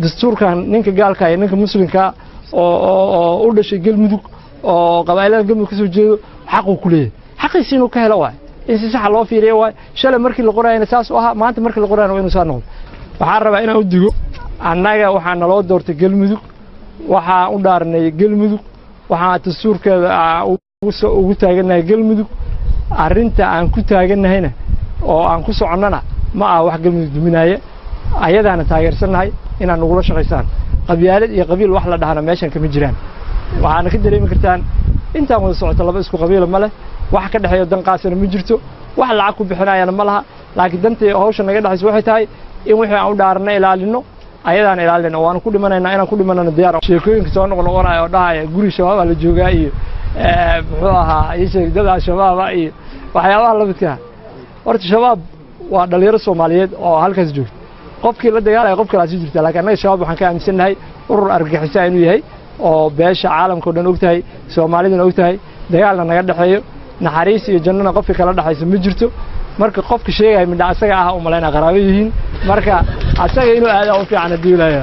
Dastuurkan ninka gaalka iyo ninka muslimka oo u dhashay Galmudug oo qabaa'ilada Galmudug ka soo jeedo xaquu ku leeyahay, xaqiisi inuu ka helo waay, in si saxa loo fiiriyo waay. Shalay markii la qorayana saas u ahaa, maanta markii la qorayana waa inuu saa noqdo. Waxaan rabaa inaan u digo, annaga waxaa naloo doortay Galmudug, waxaan u dhaarnay Galmudug, waxaan dastuurkeeda ugu taagannahay Galmudug. Arrinta aan ku taagannahayna oo aan ku soconnana ma aha wax Galmudug duminaaya, ayadaana taageersannahay inaad nagula shaqaysaan. Qabyaalad iyo qabiil wax la dhahana meeshan kama jiraan, waxaana ka dareemi kartaan intaan wada socoto laba isku qabiila ma leh, wax ka dhexeeyo danqaasina ma jirto, wax lacag ku bixinayana ma laha. Laakiin dantii hawsha naga dhexayso waxay tahay in wixii aan u dhaaranna ilaalino, ayadaan ilaalina, waanu ku dhimanaynaa, inaan ku dhimanana diyaar. Sheekooyinka soo noqnoqonaya oo dhahaya guri shabaabaa la joogaa iyo muxuu ahaa ii sheeg dad al-shabaaba iyo waxyaabaha la midkaa, horta shabaab waa dhalinyaro Soomaaliyeed oo halkaas joogta, qofkii la dagaalaya qof kalaa sii jirta. Laakiin annaga shabaab waxaan ka aaminsannahay urur argagixisa inuu yahay oo beesha caalamka o dhan og tahay, Soomaaliduna og tahay, dagaalna naga dhexeeyo, naxariis iyo jannana qofkii kala dhexayso ma jirto. Marka qofka sheegaya midha asaga ah u malaynaa qaraabo yihiin, marka asaga inuu aadaa u fiican haddii ilaahay.